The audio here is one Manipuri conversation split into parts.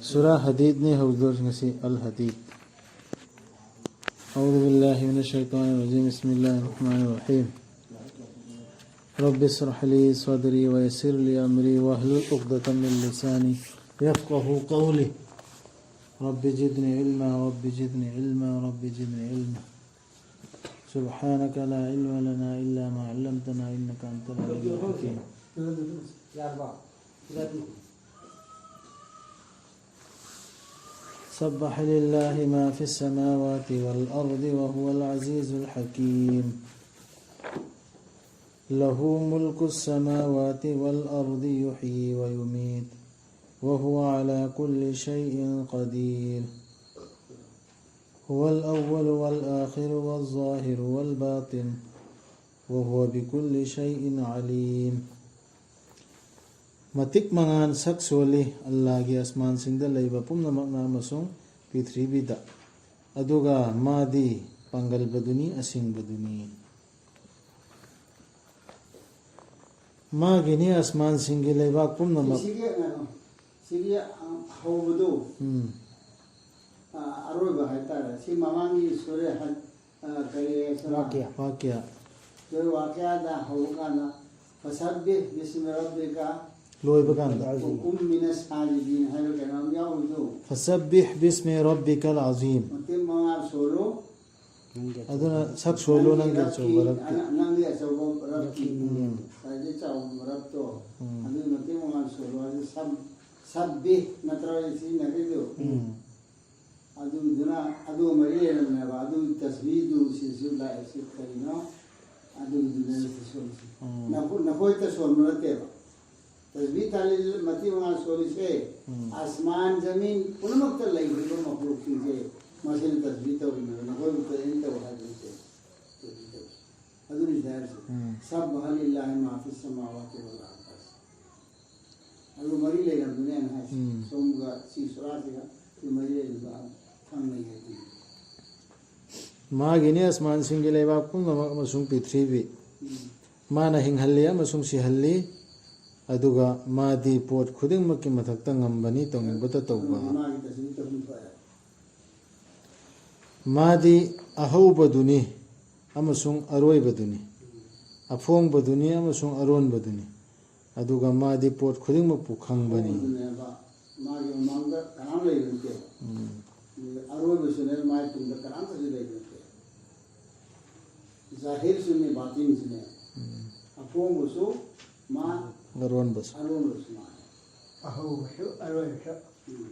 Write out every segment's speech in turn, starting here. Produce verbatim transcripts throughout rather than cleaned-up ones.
ꯁꯨꯔꯥ ꯍꯗꯤꯗꯅꯤ ꯍꯧꯗꯣꯏꯁꯤ ꯉꯁꯤ, ꯑꯜ ꯍꯗꯤꯗ꯫ أعوذ بالله من الشيطان الرجيم. بسم الله الرحمن الرحيم. رب اشرح لي صدري ويسر لي أمري واحلل عقدة من لساني يفقهوا قولي. رب زدني علما، رب زدني علما، رب زدني علما. سبحانك لا علم لنا إلا ما علمتنا إنك أنت العليم الحكيم. سبح لله ما في السماوات والأرض وهو العزيز الحكيم. له ملك السماوات والأرض يحيي ويميت وهو على كل شيء قدير. هو الأول والآخر والظاهر والباطن وهو بكل شيء عليم. ꯃꯇꯤꯛ ꯃꯉꯥꯟ ꯁꯛ ꯁꯣꯜꯂꯤ ꯑꯜꯂꯥꯍꯒꯤ ꯑꯁꯃꯥꯟꯁꯤꯡꯗ ꯂꯩꯕ ꯄꯨꯝꯅꯃꯛꯅ ꯑꯃꯁꯨꯡ ꯄ꯭ꯔꯤꯊꯤꯕꯤꯗ, ꯑꯗꯨꯒ ꯃꯥꯗꯤ ꯄꯥꯡꯒꯜꯕꯗꯨꯅꯤ, ꯑꯁꯤꯡꯕꯗꯨꯅꯤ꯫ ꯃꯥꯒꯤꯅꯤ ꯑꯁꯃꯥꯟꯁꯤꯡꯒꯤ ꯂꯩꯕꯥꯛ ꯄꯨꯝꯅꯃꯛ꯫ ꯁꯤꯒꯤ, ꯀꯩꯅꯣ, ꯁꯤꯒꯤ, ꯑ, ꯍꯧꯕꯗꯣ, ꯎꯝ꯫ ꯑ, ꯑꯔꯣꯏꯕ ꯍꯥꯏꯇꯥꯔꯦ꯫ ꯁꯤ ꯃꯃꯥꯡꯒꯤ ꯁꯨꯔꯦ ꯍꯟ-, ꯑ, ꯀꯔꯤ ꯍꯥꯏꯁꯤꯔꯥ? ꯋꯥꯀꯤꯌꯥ꯫ ꯋꯥꯀꯤꯌꯥ꯫ ꯁꯨꯔꯦ ꯋꯥꯀꯤꯌꯥꯗ ꯍꯧꯕ ꯀꯥꯟꯗ, "ꯐꯁꯕꯤꯍ ꯕꯤꯁꯃꯤ ꯔꯕꯤꯀ ꯂꯣꯏꯕ ꯀꯥꯟꯗ꯫ ꯋꯥꯀꯨꯝ ꯃꯤꯅ ꯁꯥꯖꯤꯗꯤꯟ" ꯍꯥꯏꯕ ꯀꯩꯅꯣꯝ ꯌꯥꯎꯔꯤꯗꯣ꯫ "ꯐꯁꯕꯤꯍ ꯕꯤꯁꯃꯤ ꯔꯕꯤꯀꯜ ꯑꯖꯤꯝ"꯫ ꯃꯇꯦꯛ ꯃꯉꯥ ꯁꯣꯜꯂꯨ꯫ ꯅꯪꯒꯤ ꯑꯗꯨꯅ ꯑꯆꯧꯕ ꯁꯛ ꯁꯣꯜꯂꯨ ꯅꯪꯒꯤ ꯅꯪꯒꯤ ꯑꯆꯧꯕ ꯔꯕꯀꯤ, ꯔꯕꯀꯤ꯫ ꯅꯪ-, ꯅꯪꯒꯤ ꯑꯆꯧꯕ ꯔꯕꯀꯤ꯫ ꯎꯝ꯫ ꯈ꯭ꯋꯥꯏꯗꯒꯤ ꯆꯥꯎꯕ ꯔꯕꯇꯣ꯫ ꯎꯝ꯫ ꯑꯗꯨꯒꯤ ꯃꯇꯦꯛ ꯃꯉꯥ ꯁꯣꯜꯂꯨ ꯍꯥꯏꯗꯤ ꯁꯕ-, ꯁꯕꯕꯤꯍ ꯅꯠꯇ꯭ꯔꯣ ꯑꯩ ꯁꯤꯖꯤꯟꯅꯈ꯭ꯔꯤꯗꯣ? ꯎꯝ꯫ ꯑꯗꯨꯗꯨꯅ ꯑꯗꯨꯒ ꯃꯔꯤ ꯂꯩꯅꯕꯅꯦꯕ꯫ ꯑꯗꯨ ꯇꯁꯕꯤꯍꯗꯨ ꯁꯤꯁꯨ ꯂꯥꯛꯏꯁꯤ ꯀꯔꯤꯅꯣ? ꯑꯗꯨꯒꯤꯗꯨꯅꯦ ꯁꯤ ꯁꯣꯜꯂꯤꯁꯤ꯫ ꯎꯝ꯫ ꯅꯈꯣ-, ꯅꯈꯣꯏꯇ ꯁꯣꯟꯕ ꯅꯠꯇꯦꯕ꯫ ꯇꯁꯕꯤꯍ ꯇꯥꯍꯂꯤꯜ ꯃꯇꯦꯛ ꯃꯉꯥ ꯁꯣꯜꯂꯤꯁꯦ, ꯎꯝ꯫ ꯑꯁꯃꯥꯟ, ꯖꯃꯤꯟ ꯄꯨꯝꯅꯃꯛꯇ ꯂꯩꯔꯤꯕ ꯃꯈꯂꯨꯛꯁꯤꯡꯁꯦ ꯃꯁꯤꯅ ꯇꯁꯕꯤꯍ ꯇꯧꯔꯤꯅꯦꯕ, ꯅꯈꯣꯏꯕꯨ ꯀꯔꯤꯝ ꯇꯧ ꯍꯥꯏꯕ ꯅꯠꯇꯦ꯫ ꯇꯁꯕꯤꯍ ꯇꯧꯔꯤꯁꯦ꯫ ꯑꯗꯨꯅꯤ ꯁꯤꯗ ꯍꯥꯏꯔꯤꯁꯦ꯫ ꯎꯝ꯫ "ꯁꯕꯕꯤꯍ ꯂꯤꯜꯂꯥꯍꯤ ꯃꯥ ꯐꯤꯁ ꯁꯃꯥꯋꯥꯇꯤ ꯋꯥꯜ ꯑꯔꯗ" ꯍꯥꯏꯁꯦ꯫ ꯑꯗꯨ ꯃꯔꯤ ꯂꯩꯅꯕꯗꯨꯅꯦ ꯑꯩꯅ ꯍꯥꯏꯁꯦ꯫ ꯎꯝ꯫ ꯁꯣꯝꯒ ꯁꯤ ꯁꯨꯔꯥꯁꯤꯒ ꯁꯤ ꯃꯔꯤ ꯂꯩꯅꯕ ꯊꯪꯅꯩ ꯍꯥꯏꯗꯤ꯫ ꯃꯥꯒꯤꯅꯤ ꯑꯁꯃꯥꯟꯁꯤꯡꯒꯤ ꯂꯩꯕꯥꯛ ꯄꯨꯝꯅꯃꯛ ꯑꯃꯁꯨꯡ ꯄ꯭ꯔꯤꯊꯤꯕꯤ꯫ ꯎꯝ꯫ ꯃꯥꯅ ꯍꯤꯡꯍꯜꯂꯤ ꯑꯃꯁꯨꯡ ꯁꯤꯍꯜꯂꯤ꯫ ꯑꯗꯨꯒ ꯃꯥꯗꯤ ꯄꯣꯠ ꯈꯨꯗꯤꯡꯃꯛꯀꯤ ꯃꯊꯛꯇ ꯉꯝꯕꯅꯤ, ꯇꯧꯅꯤꯡꯕꯇ ꯇꯧꯕ꯫ ꯃꯥꯒꯤ ꯇꯁꯤꯟ ꯇꯧꯐꯝ ꯊꯣꯛꯑꯦ꯫ ꯃꯥꯗꯤ ꯑꯍꯧꯕꯗꯨꯅꯤ ꯑꯃꯁꯨꯡ ꯑꯔꯣꯏꯕꯗꯨꯅꯤ, ꯑꯐꯣꯡꯕꯗꯨꯅꯤ ꯑꯃꯁꯨꯡ ꯑꯔꯣꯟꯕꯗꯨꯅꯤ, ꯑꯗꯨꯒ ꯃꯥꯗꯤ ꯄꯣꯠ ꯈꯨꯗꯤꯡꯃꯛꯄꯨ ꯈꯪꯕꯅꯤ꯫ ꯑꯗꯨꯅꯦꯕ, ꯃꯥꯒꯤ ꯃꯃꯥꯡꯗ ꯀꯅꯥꯝ ꯂꯩꯕ ꯅꯠꯇꯦꯕ꯫ ꯎꯝ꯫ ꯑꯗꯨꯒ ꯑꯔꯣꯏꯕꯁꯨꯅꯦ, ꯃꯥꯒꯤ ꯇꯨꯡꯗ ꯀꯅꯥꯝꯇꯁꯨ ꯂꯩꯕ ꯅꯠꯇꯦ꯫ ꯖꯥꯍꯤꯔꯁꯨꯅꯦ, ꯕꯥꯇꯤꯟꯁꯨꯅꯦ꯫ ꯎꯝ꯫ ꯑꯐꯣꯡꯕꯁꯨ ꯃꯥ, ꯑꯔꯣꯟꯕꯁꯨ꯫ ꯑꯔꯣꯟꯕꯁꯨ ꯃꯥꯅꯦ꯫ ꯑꯍꯧꯕꯁꯨ ꯑꯔꯣꯏꯕꯁꯨ꯫ ꯎꯝ꯫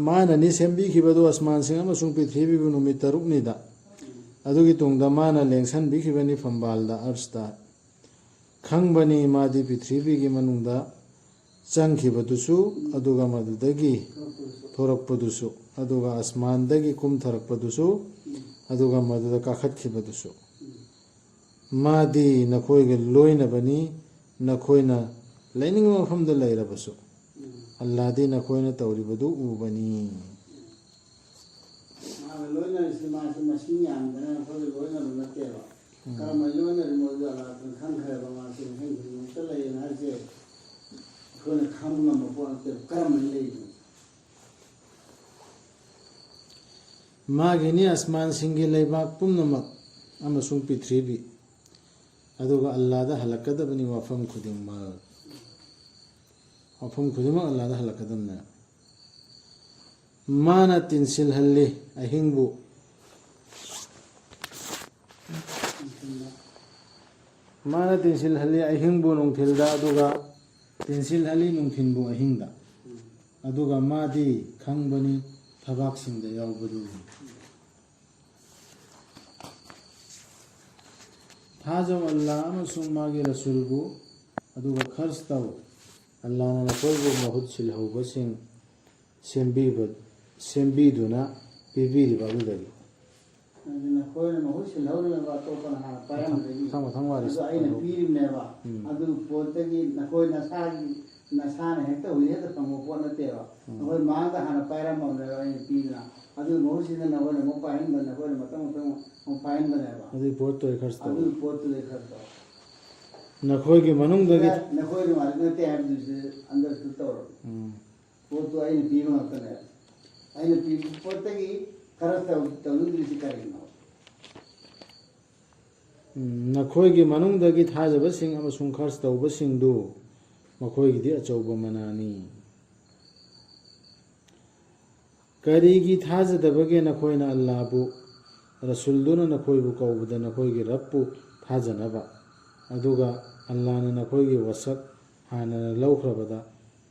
ꯃꯥꯅꯅꯤ ꯁꯦꯝꯕꯤꯈꯤꯕꯗꯨ ꯑꯁꯃꯥꯟꯁꯤꯡ ꯑꯃꯁꯨꯡ ꯄ꯭ꯔꯤꯊꯤꯕꯤꯕꯨ ꯅꯨꯃꯤꯠ ꯇꯔꯨꯛꯅꯤꯗ꯫ ꯎꯝ꯫ ꯑꯗꯨꯒꯤ ꯇꯨꯡꯗ ꯃꯥꯅ ꯂꯦꯡꯁꯟꯕꯤꯈꯤꯕꯅꯤ ꯐꯝꯕꯥꯜꯗ, ꯑꯔꯁꯇ꯫ ꯈꯪꯕꯅꯤ ꯃꯥꯗꯤ ꯄ꯭ꯔꯤꯊꯤꯕꯤꯒꯤ ꯃꯅꯨꯡꯗ ꯆꯪꯈꯤꯕꯗꯨꯁꯨ, ꯑꯗꯨꯒ ꯃꯗꯨꯗꯒꯤ ꯊꯣꯔꯛꯄꯗꯨꯁꯨ, ꯑꯗꯨꯒ ꯑꯁꯃꯥꯟꯗꯒꯤ ꯀꯨꯝꯊꯔꯛꯄꯗꯨꯁꯨ, ꯑꯗꯨꯒ ꯃꯗꯨꯗ ꯀꯥꯈꯠꯈꯤꯕꯗꯨꯁꯨ꯫ ꯃꯥꯗꯤ ꯅꯈꯣꯏꯒ ꯂꯣꯏꯅꯕꯅꯤ, ꯅꯈꯣꯏꯅ ꯂꯩꯅꯤꯡꯕ ꯃꯐꯝꯗ ꯂꯩꯔꯕꯁꯨ꯫ ꯑꯜꯂꯥꯗꯤ ꯅꯈꯣꯏꯅ ꯇꯧꯔꯤꯕꯗꯨ ꯎꯕꯅꯤ꯫ ꯃꯥꯒ ꯂꯣꯏꯅꯔꯤꯁꯤ ꯃꯥꯁꯤ ꯃꯁꯤꯡ ꯌꯥꯝꯗꯅ ꯑꯩꯈꯣꯏꯒ ꯂꯣꯏꯅꯕ ꯅꯠꯇꯦꯕ꯫ ꯎꯝ꯫ ꯀꯔꯝꯍꯥꯏꯅ ꯂꯣꯏꯅꯔꯤꯅꯣ ꯑꯗꯨ ꯑꯜꯂꯥꯍꯅ ꯈꯪꯈ꯭ꯔꯦꯕ꯫ ꯃꯥꯁꯤ ꯃꯐꯝ ꯈꯨꯗꯤꯡꯃꯛꯇ ꯂꯩꯌꯦꯅ ꯍꯥꯏꯁꯦ ꯑꯩꯈꯣꯏꯅ ꯈꯪꯕ ꯉꯝꯕ ꯄꯣꯠ ꯅꯠꯇꯦꯕ, ꯀꯔꯝꯍꯥꯏꯅ ꯂꯩꯔꯤꯅꯣ꯫ ꯃꯥꯒꯤꯅꯤ ꯑꯁꯃꯥꯟꯁꯤꯡꯒꯤ ꯂꯩꯕꯥꯛ ꯄꯨꯝꯅꯃꯛ ꯑꯃꯁꯨꯡ ꯄ꯭ꯔꯤꯊꯤꯕꯤ, ꯑꯗꯨꯒ ꯑꯜꯂꯥꯗ ꯍꯜꯂꯛꯀꯗꯕꯅꯤ ꯋꯥꯐꯝ ꯈꯨꯗꯤꯡꯃꯛ꯫ ꯋꯥꯐꯝ ꯈꯨꯗꯤꯡꯃꯛ ꯑꯜꯂꯥꯗ ꯍꯜꯂꯛꯀꯗꯕꯅꯦ꯫ ꯃꯥꯅ ꯇꯤꯟꯁꯤꯜꯍꯜꯂꯤ ꯑꯍꯤꯡꯕꯨ꯫ ꯃꯥꯅ ꯇꯤꯟꯁꯤꯜꯍꯜꯂꯤ ꯑꯍꯤꯡꯕꯨ ꯅꯨꯡꯊꯤꯜꯗ, ꯑꯗꯨꯒ ꯇꯤꯟꯁꯤꯜꯍꯜꯂꯤ ꯅꯨꯡꯊꯤꯜꯕꯨ ꯑꯍꯤꯡꯗ꯫ ꯑꯗꯨꯒ ꯃꯥꯗꯤ ꯈꯪꯕꯅꯤ ꯊꯕꯥꯛꯁꯤꯡꯗ ꯌꯥꯎꯕꯗꯨ꯫ ꯊꯥꯖꯧ ꯑꯜꯂꯥ ꯑꯃꯁꯨꯡ ꯃꯥꯒꯤ ꯔꯁꯨꯜꯕꯨ, ꯑꯗꯨꯒ ꯈꯔꯆ ꯇꯧ꯫ ꯑꯜꯂꯥꯅ ꯅꯈꯣꯏꯕꯨ ꯃꯍꯨꯠ ꯁꯤꯜꯍꯧꯕꯁꯤꯡ ꯁꯦꯝꯕꯤꯕ, ꯁꯦꯝꯕꯤꯗꯨꯅ ꯄꯤꯕꯤꯔꯤꯕ ꯑꯗꯨꯗꯒꯤ꯫ ꯑꯗꯨ ꯅꯈꯣꯏꯅ ꯃꯍꯨꯠ ꯁꯤꯜꯍꯧꯔꯤꯕ ꯑꯇꯣꯞꯄꯅ ꯍꯥꯟꯅ ꯄꯥꯏꯔꯝꯕꯗꯒꯤ꯫ ꯃꯊꯪ, ꯃꯊꯪ ꯋꯥꯔꯤ ꯑꯗꯨ ꯑꯩꯅ ꯁꯥꯟꯅꯔꯣ꯫ ꯄꯤꯔꯤꯕꯅꯦꯕ꯫ ꯎꯝ꯫ ꯑꯗꯨ ꯄꯣꯠꯇꯒꯤ ꯅꯈꯣꯏ ꯅꯁꯥꯒꯤ, ꯅꯁꯥꯅ ꯍꯦꯛꯇ ꯍꯧꯖꯤꯛ ꯍꯦꯛꯇ ꯐꯪꯕ ꯄꯣꯠ ꯅꯠꯇꯦꯕ꯫ ꯎꯝ꯫ ꯅꯈꯣꯏ ꯃꯥꯡꯗ ꯍꯥꯟꯅ ꯄꯥꯏꯔꯝꯃꯕꯅꯦꯕ ꯑꯩꯅ ꯄꯤꯗꯅ꯫ ꯑꯗꯨꯒꯤ ꯃꯍꯨꯠꯁꯤꯗ ꯅꯈꯣꯏꯅ ꯑꯃꯨꯛ ꯄꯥꯏꯍꯟꯕ, ꯅꯈꯣꯏꯅ ꯃꯊꯪ ꯃꯊꯪ ꯑꯃꯨꯛ ꯄꯥꯏꯍꯟꯕꯅꯦꯕ꯫ ꯑꯗꯨꯒꯤ ꯄꯣꯠꯇꯨ ꯑꯩ ꯈꯔ ꯇꯧ꯫ ꯑꯗꯨꯒꯤ ꯄꯣꯠꯇꯨꯗꯤ ꯈꯔ ꯇꯧ꯫ ꯅꯈꯣꯏꯒꯤ ꯃꯅꯨꯡꯗꯒꯤ ꯅꯈꯣꯏ ꯅꯨꯡꯉꯥꯏꯕ ꯅꯠꯇꯦ ꯍꯥꯏꯕꯗꯨꯁꯨ ꯑꯟꯗꯔꯁꯇꯨꯠ ꯇꯧꯔꯕ꯫ ꯎꯝ꯫ ꯄꯣꯠꯇꯨ ꯑꯩꯅ ꯄꯤꯕ ꯉꯥꯛꯇꯅꯦꯕ꯫ ꯑꯩꯅ ꯄꯤꯕ ꯄꯣꯠꯇꯒꯤ ꯈꯔ ꯇꯧ- ꯇꯧꯅꯤꯡꯗ꯭ꯔꯤꯁꯤ ꯀꯔꯤꯒꯤꯅꯣ? ꯎꯝ, ꯅꯈꯣꯏꯒꯤ ꯃꯅꯨꯡꯗꯒꯤ ꯊꯥꯖꯕꯁꯤꯡ ꯑꯃꯁꯨꯡ ꯈꯔꯆ ꯇꯧꯕꯁꯤꯡꯗꯨ ꯃꯈꯣꯏꯒꯤꯗꯤ ꯑꯆꯧꯕ ꯃꯅꯥꯅꯤ꯫ ꯀꯔꯤꯒꯤ ꯊꯥꯖꯗꯕꯒꯦ ꯅꯈꯣꯏꯅ ꯑꯜꯂꯥꯕꯨ? ꯔꯁꯨꯜꯗꯨꯅ ꯅꯈꯣꯏꯕꯨ ꯀꯧꯕꯗ ꯅꯈꯣꯏꯒꯤ ꯔꯕꯄꯨ ꯊꯥꯖꯅꯕ, ꯑꯗꯨꯒ ꯑꯜꯂꯥꯅ ꯅꯈꯣꯏꯒꯤ ꯋꯥꯁꯛ ꯍꯥꯟꯅꯅ ꯂꯧꯈ꯭ꯔꯕꯗ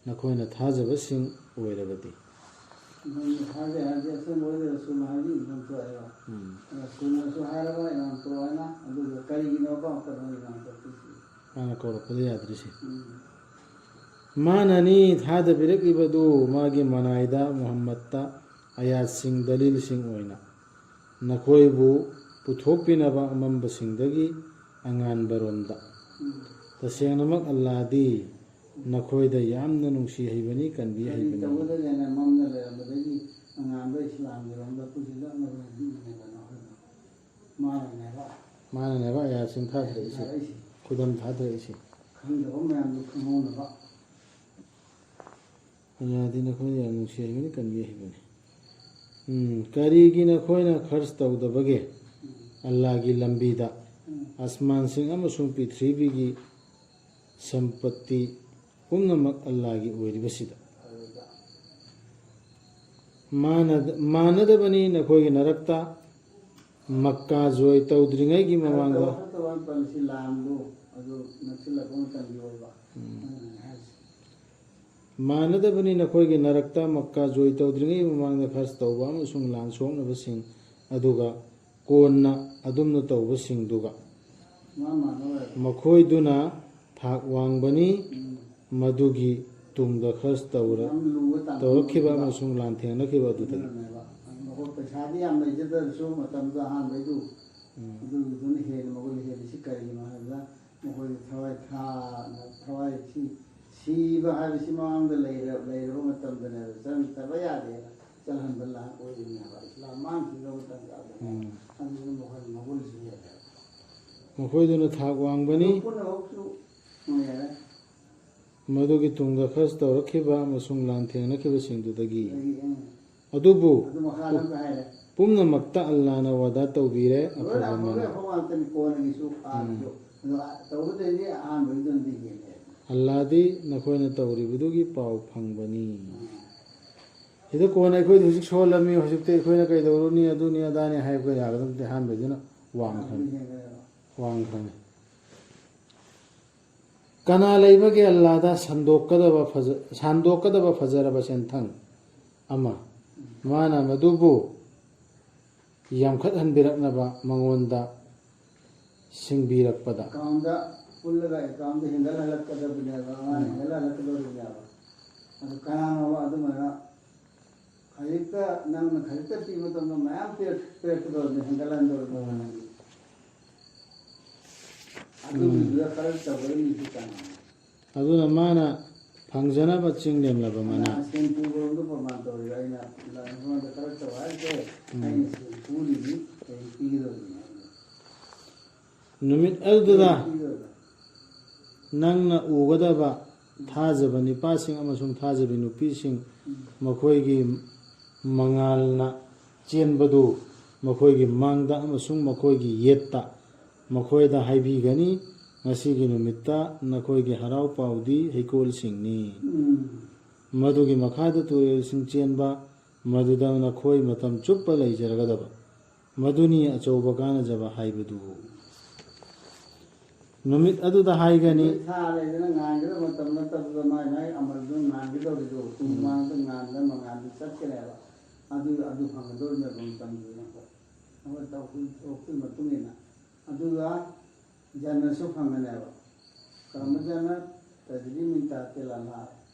ꯅꯈꯣꯏꯅ ꯊꯥꯖꯕꯁꯤꯡ ꯑꯣꯏꯔꯕꯗꯤ꯫ ꯅꯪꯅ ꯊꯥꯖꯩ ꯍꯥꯏꯔꯗꯤ ꯑꯁꯦꯡꯕ ꯑꯣꯏꯗꯤ ꯔꯁꯨꯜ ꯍꯥꯏꯕꯗꯤ ꯏꯟꯐꯝ ꯊꯣꯛꯑꯦꯕ꯫ ꯎꯝ꯫ ꯔꯁꯨꯜꯅꯁꯨ ꯍꯥꯏꯔꯕ ꯏꯃꯥꯝ ꯇꯣ ꯍꯥꯏꯅ, ꯑꯗꯨꯒ ꯀꯔꯤꯒꯤꯅꯣꯕ ꯀꯩꯅꯣ ꯏꯃꯥꯝ ꯇꯣ ꯄꯤꯁꯤ? ꯃꯥꯅ ꯀꯧꯔꯛꯄꯗ ꯌꯥꯗ꯭ꯔꯤꯁꯦ꯫ ꯎꯝ꯫ ꯃꯥꯅꯅꯤ ꯊꯥꯗꯕꯤꯔꯛꯂꯤꯕꯗꯨ ꯃꯥꯒꯤ ꯃꯅꯥꯏꯗ ꯃꯨꯍꯝꯃꯗꯇ ꯑꯌꯥꯠꯁꯤꯡ ꯗꯂꯤꯜꯁꯤꯡ ꯑꯣꯏꯅ ꯅꯈꯣꯏꯕꯨ ꯄꯨꯊꯣꯛꯄꯤꯅꯕ ꯑꯃꯝꯕꯁꯤꯡꯗꯒꯤ ꯑꯉꯥꯟꯕꯔꯣꯝꯗ꯫ ꯎꯝ꯫ ꯇꯁꯦꯡꯅꯃꯛ ꯑꯜꯂꯥꯗꯤ ꯅꯈꯣꯏꯗ ꯌꯥꯝꯅ ꯅꯨꯡꯁꯤ ꯍꯩꯕꯅꯤ, ꯀꯟꯕꯤ ꯀꯔꯤ ꯍꯩꯕꯅꯤ꯫ ꯇꯧꯒꯗꯒꯦꯅ ꯃꯝꯅ ꯂꯩꯔꯝꯕꯗꯒꯤ ꯑꯉꯥꯟꯕ ꯏꯁꯂꯥꯝꯒꯤꯔꯣꯝꯗ ꯄꯨꯁꯤꯜꯂꯛꯅꯕ ꯍꯥꯏꯕꯤꯕꯅꯦꯕ ꯅꯈꯣꯏꯅ꯫ ꯃꯥꯅꯅꯦꯕ ꯃꯥꯅꯅꯦꯕ ꯑꯌꯥꯠꯁꯤꯡ ꯊꯥꯗꯔꯛꯏꯁꯦ, ꯊꯥꯔꯛꯏꯁꯦ꯫ ꯈꯨꯗꯝ ꯊꯥꯗꯔꯛꯏꯁꯦ꯫ ꯈꯪꯗꯕ ꯃꯌꯥꯝꯗꯨ ꯈꯪꯍꯧꯅꯕ꯫ ꯑꯜꯂꯥꯗꯤ ꯅꯈꯣꯏꯗ ꯌꯥꯝ ꯅꯨꯡꯁꯤ ꯍꯩꯕꯅꯤ, ꯀꯟꯕꯤ ꯍꯩꯕꯅꯤ꯫ ꯎꯝ, ꯀꯔꯤꯒꯤ ꯅꯈꯣꯏꯅ ꯈꯔꯆ ꯇꯧꯗꯕꯒꯦ? ꯎꯝ꯫ ꯑꯜꯂꯥꯒꯤ ꯂꯝꯕꯤꯗ꯫ ꯎꯝ꯫ ꯑꯁꯃꯥꯟꯁꯤꯡ ꯑꯃꯁꯨꯡ ꯄ꯭ꯔꯤꯊꯤꯕꯤꯒꯤ ꯁꯝꯄꯠꯇꯤ ꯄꯨꯝꯅꯃꯛ ꯑꯜꯂꯥꯒꯤ ꯑꯣꯏꯔꯤꯕꯁꯤꯗ꯫ ꯑꯗꯨꯗ ꯃꯥꯟꯅ-, ꯃꯥꯟꯅꯗꯕꯅꯤ ꯅꯈꯣꯏꯒꯤ ꯅꯔꯛꯇ ꯃꯛꯀꯥ ꯖꯣꯏ ꯇꯧꯗ꯭ꯔꯤꯉꯩꯒꯤ ꯃꯃꯥꯡꯗ꯫ ꯈꯔ ꯇꯧꯔꯛꯇꯕ ꯄꯟꯁꯤ ꯂꯥꯟꯗꯨ ꯑꯗꯨ ꯅꯛꯁꯤꯜꯂꯛꯄ ꯃꯇꯝꯒꯤ ꯑꯣꯏꯕ꯫ ꯎꯝ꯫ ꯑꯗꯨꯅꯅꯦ ꯍꯥꯏꯁꯦ꯫ ꯃꯥꯟꯅꯗꯕꯅꯤ ꯅꯈꯣꯏꯒꯤ ꯅꯔꯛꯇ ꯃꯛꯀꯥ ꯖꯣꯏ ꯇꯧꯗ꯭ꯔꯤꯉꯩ ꯃꯃꯥꯡꯗ ꯈꯔꯆ ꯇꯧꯕ ꯑꯃꯁꯨꯡ ꯂꯥꯟ ꯁꯣꯛꯅꯕꯁꯤꯡ, ꯑꯗꯨꯒ ꯀꯣꯟꯅ ꯑꯗꯨꯝꯅ ꯇꯧꯕꯁꯤꯡꯗꯨꯒ꯫ ꯃꯥ ꯃꯥꯟꯅꯔꯣꯏ꯫ ꯃꯈꯣꯏꯗꯨꯅ ꯊꯥꯛ ꯋꯥꯡꯕꯅꯤ, ꯎꯝ꯫ ꯃꯗꯨꯒꯤ ꯇꯨꯡꯗ ꯈꯔꯆ ꯇꯧꯔ-, ꯌꯥꯝ ꯂꯨꯕ ꯇꯥꯡꯀꯛ ꯇꯧꯔꯛꯈꯤꯕ ꯑꯃ꯫ ꯑꯃꯁꯨꯡ ꯂꯥꯟꯊꯦꯡꯅꯈꯤꯕ ꯑꯗꯨꯗꯒꯤ꯫ ꯑꯗꯨꯅꯅꯦꯕ꯫ ꯃꯈꯣꯏ ꯄꯩꯁꯥꯗꯤ ꯌꯥꯝ ꯂꯩꯖꯗ꯭ꯔꯁꯨ ꯃꯇꯝꯗ ꯑꯍꯥꯟꯕꯩꯗꯨ ꯎꯝ꯫ ꯑꯗꯨꯒꯤꯗꯨꯅ ꯍꯦꯟꯅ ꯃꯒꯨꯟ ꯍꯦꯜꯂꯤꯁꯤ ꯀꯔꯤꯒꯤꯅꯣ ꯍꯥꯏꯕꯗ ꯃꯈꯣꯏꯗ ꯊꯋꯥꯏ ꯊꯥꯅ, ꯊꯋꯥꯏ ꯁꯤ-, ꯁꯤꯕ ꯍꯥꯏꯕꯁꯤ ꯃꯃꯥꯡꯗ ꯂꯩꯔ-, ꯂꯩꯔꯕ ꯃꯇꯝꯗꯅꯦꯕ ꯆꯪꯗꯕ ꯌꯥꯗꯦꯅ ꯆꯪꯍꯟꯕ ꯂꯥꯟ ꯑꯣꯏꯔꯤꯅꯦꯕ ꯏꯁꯂꯥꯝ ꯃꯥꯡꯈꯤꯕ ꯃꯇꯝꯗ꯫ ꯑꯗꯨꯅ ꯎꯝ꯫ ꯑꯗꯨꯗꯨꯅ ꯃꯈꯣꯏ ꯃꯒꯨꯟꯁꯤ ꯍꯦꯜꯂꯦꯕ꯫ ꯃꯈꯣꯏꯗꯨꯅ ꯊꯥꯛ ꯋꯥꯡꯕꯅꯤ꯫ ꯄꯨꯝꯅꯃꯛꯁꯨ ꯎꯝ, ꯌꯥꯔꯦ꯫ ꯃꯗꯨꯒꯤ ꯇꯨꯡꯗ ꯈꯔꯁ ꯇꯧꯔꯛꯈꯤꯕ ꯑꯃꯁꯨꯡ ꯂꯥꯟ ꯊꯦꯡꯅꯈꯤꯕꯁꯤꯡꯗꯨꯗꯒꯤ꯫ ꯑꯗꯒꯤ, ꯎꯝ, ꯑꯗꯨꯕꯨ ꯑꯗꯨ ꯃꯈꯥ ꯑꯗꯨꯝ ꯍꯥꯏꯔꯦ꯫ ꯄꯨꯝꯅꯃꯛꯇ ꯑꯜꯂꯥꯅ ꯋꯥꯗꯥ ꯇꯧꯕꯤꯔꯦ꯫ ꯂꯣꯏꯅ ꯑꯐꯕ ꯑꯐꯕ ꯃꯅꯥ꯫ ꯑꯐꯕ ꯉꯥꯛꯇꯅꯤ ꯀꯣꯟꯅꯒꯤꯁꯨ ꯑꯥꯔꯁꯨ꯫ ꯑꯗꯣ ꯇꯧꯕꯗꯩꯗꯤ ꯑꯍꯥꯟꯕꯒꯤꯗꯨꯅꯗꯤ ꯍꯦꯜꯂꯦ꯫ ꯑꯜꯂꯥꯗꯤ ꯅꯈꯣꯏꯅ ꯇꯧꯔꯤꯕꯗꯨꯒꯤ ꯄꯥꯎ ꯐꯪꯕꯅꯤ꯫ ꯁꯤꯗ ꯀꯣꯟꯅ ꯑꯩꯈꯣꯏꯗꯤ ꯍꯧꯖꯤꯛ ꯁꯣꯜꯂꯝꯃꯤ, ꯍꯧꯖꯤꯛꯇꯤ ꯑꯩꯈꯣꯏꯅ ꯀꯩꯗꯧꯔꯨꯅꯤ, ꯑꯗꯨꯅꯤ ꯑꯗꯥꯅꯤ ꯍꯥꯏꯕ ꯌꯥꯒꯗꯕ ꯅꯠꯇꯦ꯫ ꯑꯍꯥꯟꯕꯗꯨꯅ ꯋꯥꯡꯈ꯭ꯔꯅꯤ꯫ ꯑꯗꯨꯅ ꯍꯦꯜꯂꯦꯕ꯫ ꯋꯥꯡꯈ꯭ꯔꯅꯤ꯫ ꯀꯅꯥ ꯂꯩꯕꯒꯦ ꯑꯜꯂꯥꯗ ꯁꯟꯗꯣꯛꯀꯗꯕ ꯐꯖ-, ꯁꯟꯗꯣꯛꯀꯗꯕ ꯐꯖꯔꯕ ꯁꯦꯟꯊꯪ ꯑꯃ? ꯃꯥꯅ ꯃꯗꯨꯕꯨ ꯌꯥꯝꯈꯠꯍꯟꯕꯤꯔꯛꯅꯕ ꯃꯉꯣꯟꯗ ꯁꯤꯡꯕꯤꯔꯛꯄꯗ꯫ ꯑꯦꯀꯥꯎꯟꯗ ꯄꯨꯜꯂꯒ ꯑꯦꯀꯥꯎꯟꯗ ꯍꯦꯟꯒꯠꯍꯜꯂꯛꯀꯗꯕꯅꯦꯕ, ꯑꯉꯥꯡ ꯍꯦꯟꯒꯠꯍꯜꯂꯛꯀꯗꯧꯔꯤꯕꯅꯦꯕ꯫ ꯑꯗꯨ ꯀꯅꯥꯅꯣꯕ ꯑꯗꯨꯃꯥꯏꯅ ꯈꯖꯤꯛꯇ, ꯅꯪꯅ ꯈꯖꯤꯛꯇ ꯄꯤꯕ ꯃꯇꯝꯗ ꯃꯌꯥꯝ ꯄꯤꯔꯛ-, ꯄꯤꯔꯛꯀꯗꯧꯔꯤꯕꯅꯦ, ꯍꯦꯟꯒꯠꯍꯟꯗꯧꯔꯤꯕꯅꯦ ꯅꯪꯒꯤ꯫ ꯑꯗꯨꯒꯤꯗꯨꯗ ꯈꯔ ꯇꯧꯒꯗꯕ ꯃꯤꯁꯨ ꯀꯅꯥꯅꯣ? ꯑꯗꯨꯅ ꯃꯥꯅ ꯐꯪꯖꯅꯕ ꯆꯤꯡ ꯂꯦꯝꯂꯕ ꯃꯅꯥ꯫ ꯁꯦꯝ ꯄꯨꯕꯔꯣꯝꯗ ꯄ꯭ꯔꯃꯥꯟ ꯇꯧꯔꯤꯕ ꯑꯩꯅ ꯂꯥꯏꯅꯤꯡꯊꯧꯗ ꯈꯔ ꯇꯧ ꯍꯥꯏꯁꯦ, ꯑꯩꯅ ꯁꯦꯝ ꯄꯨꯔꯤꯅꯤ, ꯑꯩ ꯄꯤꯒꯗꯧꯔꯤꯅꯤ ꯍꯥꯏꯅ꯫ ꯅꯨꯃꯤꯠ ꯑꯗꯨꯗ ꯄꯤꯒꯗꯧꯔꯤꯅꯤ꯫ ꯅꯪꯅ ꯎꯒꯗꯕ ꯊꯥꯖꯕ ꯅꯤꯄꯥꯁꯤꯡ ꯑꯃꯁꯨꯡ ꯊꯥꯖꯕꯤ ꯅꯨꯄꯤꯁꯤꯡ, ꯃꯈꯣꯏꯒꯤ ꯃꯉꯥꯜꯅ ꯆꯦꯟꯕꯗꯨ ꯃꯈꯣꯏꯒꯤ ꯃꯥꯡꯗ ꯑꯃꯁꯨꯡ ꯃꯈꯣꯏꯒꯤ ꯌꯦꯠꯇ ꯃꯈꯣꯏꯗ ꯍꯥꯏꯕꯤꯒꯅꯤ꯫ ꯉꯁꯤꯒꯤ ꯅꯨꯃꯤꯠꯇ ꯅꯈꯣꯏꯒꯤ ꯍꯔꯥꯎ ꯄꯥꯎꯗꯤ ꯍꯩꯀꯣꯜꯁꯤꯡꯅꯤ꯫ ꯎꯝ꯫ ꯃꯗꯨꯒꯤ ꯃꯈꯥꯗ ꯇꯨꯔꯦꯜꯁꯤꯡ ꯆꯦꯟꯕ, ꯃꯗꯨꯗ ꯅꯈꯣꯏ ꯃꯇꯝ ꯆꯨꯞꯄ ꯂꯩꯖꯔꯒꯗꯕ꯫ ꯃꯗꯨꯅꯤ ꯑꯆꯧꯕ ꯀꯥꯟꯅꯖꯕ ꯍꯥꯏꯕꯗꯨ꯫ ꯅꯨꯃꯤꯠ ꯑꯗꯨꯗ ꯍꯥꯏꯒꯅꯤ꯫ ꯅꯨꯃꯤꯠ ꯊꯥ ꯂꯩꯗꯅ ꯉꯥꯟꯒꯗꯕ ꯃꯇꯝ ꯅꯠꯇꯕꯗ ꯃꯥꯏ ꯃꯥꯏ ꯑꯃꯜꯗꯨ ꯉꯥꯟꯒꯗꯧꯔꯤꯗꯣ, ꯄꯨꯡ ꯃꯥꯡꯗ ꯉꯥꯟꯗ ꯃꯉꯥꯟꯗꯨ ꯆꯠꯀꯅꯦꯕ꯫ ꯑꯗꯨ, ꯑꯗꯨ ꯐꯪꯒꯗꯧꯔꯤꯕꯅꯦꯕ ꯃꯇꯝꯗꯨꯗ꯫ ꯑꯩꯈꯣꯏ ꯇꯧꯔꯛꯄꯒꯤ ꯊꯕꯛꯇꯨꯒꯤ ꯃꯇꯨꯡ ꯏꯟꯅ꯫ ꯑꯗꯨꯒ ꯖꯟꯅꯁꯨ ꯐꯪꯒꯅꯦꯕ꯫ ꯀꯔꯝꯕ ꯖꯟꯅ? ꯇꯖꯔꯤ ꯃꯤꯟ ꯇꯥꯍꯇꯤꯜ ꯑꯟꯍꯥꯔ꯫